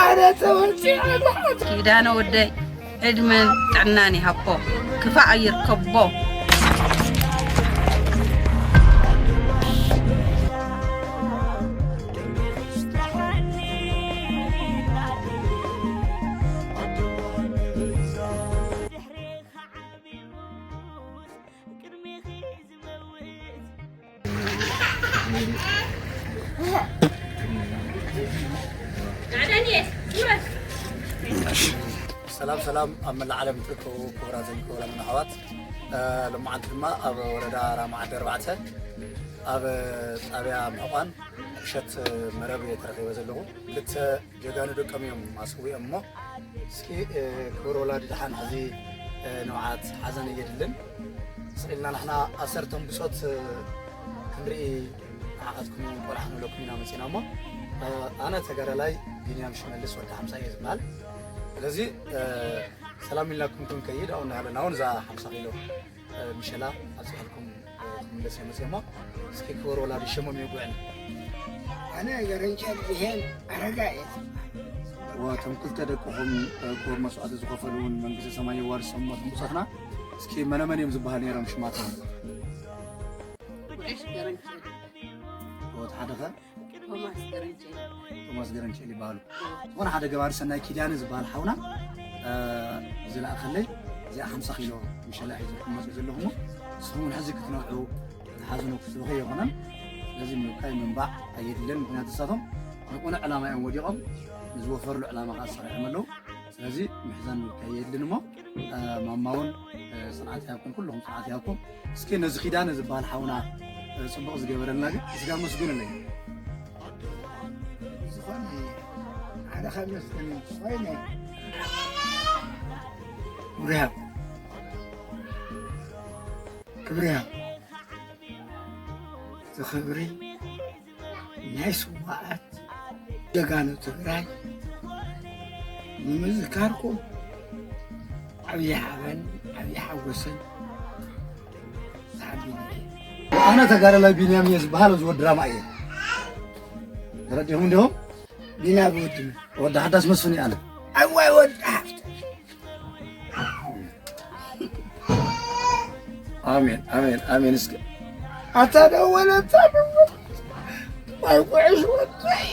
ኣነ ተወፂ ኣልሓት ኪዳነ ወደይ ዕድመን ጥዕናን ይሃቦ፣ ክፋእ ኣይርከቦ። ሰላም ሰላም፣ ኣብ መላእ ዓለም እትርከቡ ክቡራትን ክቡራትን ኣሕዋት፣ ሎማዓንቲ ድማ ኣብ ወረዳ ራማ ዓዲ ኣርባዕተ ኣብ ጣብያ ምሕቋን ምሸት መረብ እየ ተረኺበ ዘለኹ። ክልተ ጀጋኑ ደቆም እዮም ኣስዊኦም እሞ እስኪ ክቡር ወላዲ ደሓን ሕዚ ንብዓት ሓዘን እየድልን ስቕ ኢልና ንሕና ኣሰርቶም ብጾት ክንርኢ ንዓኻትኩም ቆልዓ ክንብለኩም ኢና መፂና እሞ ኣነ ተጋዳላይ ቢንያም ሽመልስ ወዲ ሓምሳ እየ ዝበሃል። ስለዚ ሰላም ኢልናኩም ክንከይድ ኣብኡ እናሃለና እውን እዛ ሓምሳ ኪሎ ምሸላ ኣብፂሐልኩም ክምለስ እየ መፅእ እሞ እስኪ ክቡር ወላዲ ሸሞም ይውግዕኒ። ኣነ ገረንቸል ይሄን ኣረጋ እየ። እቶም ክልተ ደቅኹም ክቡር መስዋእቲ ዝኸፈሉ እውን መንግስተ ሰማይ የዋርሶም እሞ እቶም ብፆትና እስኪ መነመን እዮም ዝበሃሉ ነይሮም ሽማቶም? ጉዕሽ ገረንቸል። እቲ ሓደ ኸ? ቶማስ ገረንቸል። ቶማስ ገረንቸል ይበሃሉ። ዝኾነ ሓደ ገባሪ ሰናይ ኪዳነ ዝበሃል ሓውና ዝለኣኸለይ እዚኣ ሓምሳ ኪሎ ምሸላ ሒዘኩም መፅኡ ዘለኹሞ ንስኹም እውን ሕዚ ክትነብዑ ክትሓዝኑ ክትበኺ የኾነን። ስለዚ ምብካይ ምንባዕ ኣየድልን። ምክንያቱ ንሳቶም ንቁኑዕ ዕላማ እዮም ወዲቖም ንዝወፈርሉ ዕላማ ከዓ ሰሪሖም ኣለዉ። ስለዚ ምሕዛን ምብካይ የድልን እሞ ማማ እውን ፅንዓት ይሃብኩም፣ ኩልኹም ፅንዓት ይሃብኩም። እስኪ ነዚ ኪዳነ ዝበሃል ሓውና ፅቡቕ ዝገበረልና ግን እስኪ ኣመስግኑለይ። ዝኾነ ሓደ ከመስግን ኮይነ ክብሪ ይሃብ፣ ክብሪ ይሃብ። እቲ ክብሪ ናይ ስዋኣት ጀጋኑ ትግራይ ንምዝካርኩም ዓብዪ ሓበን ዓብዪ ሓጎስን ተሓቢነ እየ። ኣነ ተጋዳላይ ቢንያም እየ ዝበሃል፣ እዚ ወዲ ራማ እየ። ተረዲኹም እንዲኹም? ቢና ብወድም ወዲ ሓዳስ መስፍን እየ ኣነ። ኣዋይ ወዲ ሓፍተ ኣሜን ኣሜን ኣሜን። እስከ ኣታ ደወለ ኣታ ደወለ ወይ ጉዕሽ ወደይ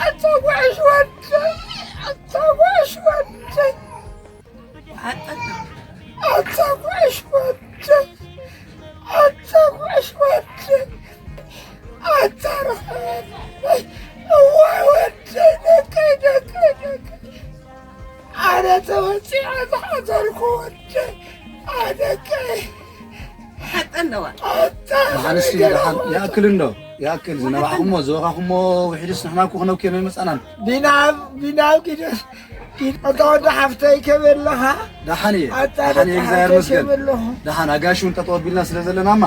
ኣታ ጉዕሽ ወደይ ኣታ ጉዕሽ ወደይ ኣታ ጉዕሽ ወደይ ኣታ ጉዕሽ ወደይ ኣታ ርኸበለይ እዋይ ወደይ ደቀይ ደቀይ ደቀይ ኣነ ተወፂዐ ዝሓዘልኩ ወደይ ኣደቀይ ሓቂ ኣለዋ። ኣታ ደሓንስ ደሓን ይኣክል እንዶ ይኣክል ዝነባዕኹሞ ዝወኻኹሞ ውሒድስ ንሕና እኮ ክነብክዮ ኣይመፃናን። ቢናብ ቢናብ ኪደስ ኪድ ኣታ ወዲ ሓፍተይ ከመይ ኣለኻ? ደሓን እየ ኣታ ደሓን እየ ደቂ እግዚኣብሔር ሓፍተይ ይመስገን። ከመይ ኣለኹም? ደሓን ኣጋይሽ እውን ጠጠው ኣቢልና ስለ ዘለናማ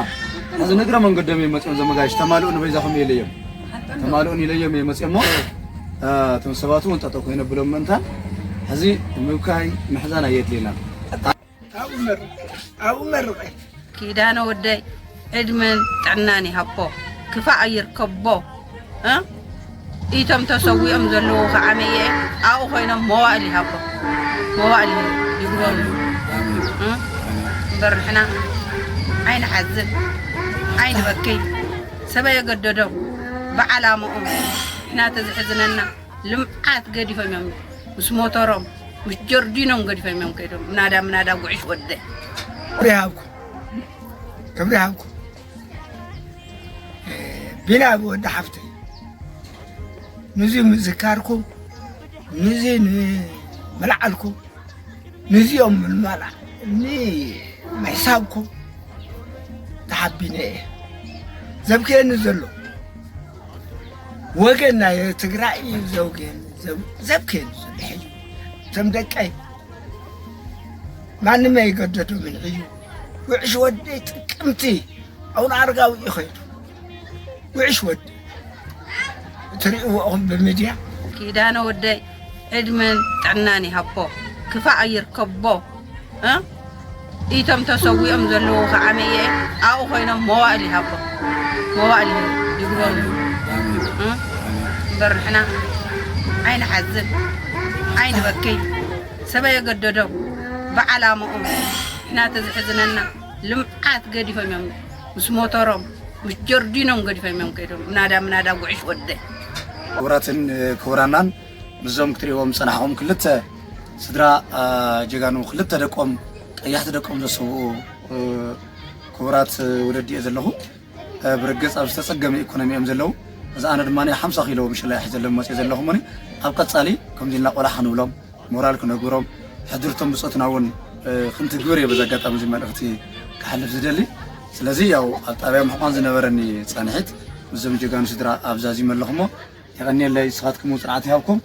ሕዚ ንእግረ መንገዶም እዮም መፂኦም ዘመጋይሽ ተማልኡኒ በይዛኹም እየ ኢለዮም ተማልኡኒ ኢለዮም እዮም መፂኦሞ እቶም ሰባት እውን ጠጠው ኮይነ ብሎም ምእንታን ሕዚ ምብካይ ምሕዛን ኣየድልየናን። ኣብኡ መርቕ ኣብኡ መርቐ። ኪዳነ ወደይ ዕድመን ጥዕናን ይሃቦ ክፋእ ኣይርከቦ እ ኢቶም ተሰዊኦም ዘለዉ ከዓ መየ ኣብኡ ኮይኖም መዋእል ይሃቦ መዋእል ይግበሩ እ እምበር ንሕና ኣይንሓዝን ኣይንበክይ ሰበ የገደዶም ብዓላምኦም ንሕና ተዝሕዝነና ልምዓት ገዲፎም እዮም ምስ ሞተሮም ምስ ጀርዲኖም ገዲፎም እዮም ከይዶም ምናዳ ምናዳ ጉዕሽ ወደ ክብሪ ይሃብኩም ክብሪ ይሃብኩም ቢና ወዲ ሓፍተይ ንዚ ምዝካርኩም ንዚ ንምልዓልኩም ንዚኦም ምልማላ ንምሕሳብኩም ተሓቢነ እየ ዘብክየኒ ዘሎ ወገን ናይ ትግራይ እዩ ዘውግየኒ ዘብክየኒ ዘሎ ሕዩ እቶም ደቀይ ማንም ኣይገደዶምን ሕዩ ውዕሽ ወደይ ጥቅምቲ ኣቡነ ኣረጋዊ እዩ ከይዱ ውዕሽ ወዲ እትርእይዎ ኢኹም ብሚድያ ኪዳነ ወደይ ዕድመን ጥዕናን ይሃቦ ክፋእ ኣይርከቦ እ ኢቶም ተሰዊኦም ዘለዉ ከዓ መየ ኣብኡ ኮይኖም መዋእል ይሃቦ መዋእል ይሃቦ ይግበሩ። እምበር ንሕና ኣይንሓዝን ኣይንበክይ። ሰበ የገደዶም ብዓላምኦም ንሕና ተዝሕዝነና ልምዓት ገዲፎም እዮም ምስ ሞተሮም ምስ ጀርዲኖም ገዲፎም እዮም ከይዶም። ምናዳ ምናዳ ጉዕሽ ወደ ክቡራትን ክቡራናን፣ ምስዞም ክትሪእዎም ዝጸናሕኹም ክልተ ስድራ ጀጋኑ፣ ክልተ ደቆም፣ ቀያሕቲ ደቆም ዘሰውኡ ክቡራት ወለዲ እየ ዘለኹ። ብርግጽ ኣብ ዝተጸገመ ኢኮኖሚ እዮም ዘለዉ። እዚ ኣነ ድማ ሓምሳ ኪሎ ምሽላ እየ ሒዘሎም መጽእ ዘለኹ። ኣብ ቀጻሊ ከምዚ ኢልና ቆላሕ ክንብሎም፣ ሞራል ክነግብሮም፣ ሕድርቶም ብጾትና እውን ክንትግብር እየ በዚ ኣጋጣሚ እዚ መልእኽቲ ክሓልፍ ዝደሊ። ስለዚ ያው ኣብ ጣብያ ምሕቋን ዝነበረኒ ጻንሒት ምስዞም ጀጋኑ ስድራ ኣብዛዚመ ኣለኹ እሞ የቐንየለይ። ንስኻትኩም እውን ጽንዓት ይሃብኩም።